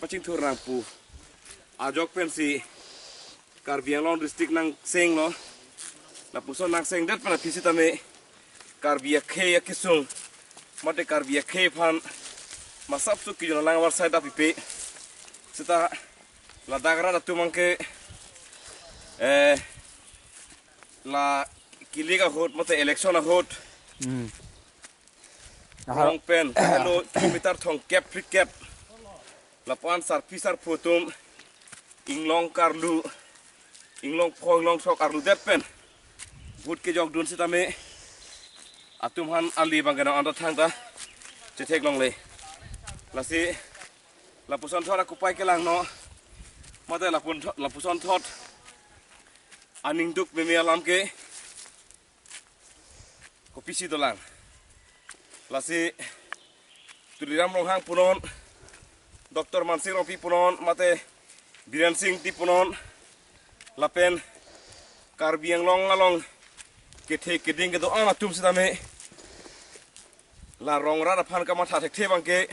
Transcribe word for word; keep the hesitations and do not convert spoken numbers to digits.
Chingthur nangpu ajok pensi Karbi Anglong district nangsenglo. Lapuson nangsengdet pen aphi sitame Karbi akhei akesung mate Karbi akhei aphan masap su kijun alang avarsai da pipe. Seta ladak rat atum abangke, eh, la kilik ahut mate election ahut Hmm. Aha. Rong pen, helo kilometer thomkep phlikep. Lapuan sarpi sarpo atum inglong karlu, inglong pho, inglong sok arludet pen vote kejokdun sitame atum aphan ali abangke nang anta thangta chetheklongle. Lasi lapuson thot akopai kelangno mate lapun tho-, lapuson thot aning duk meme alam ke kopisi dolang. Lasi Tuliram Ronghang punon, Doctor Mansing Rongpi punon, mate Biren Singh Engti punon, lapen Karbi Anglong along kethe keding kedo-an atum sitame la rong rat aphan kamatha thekthe abangke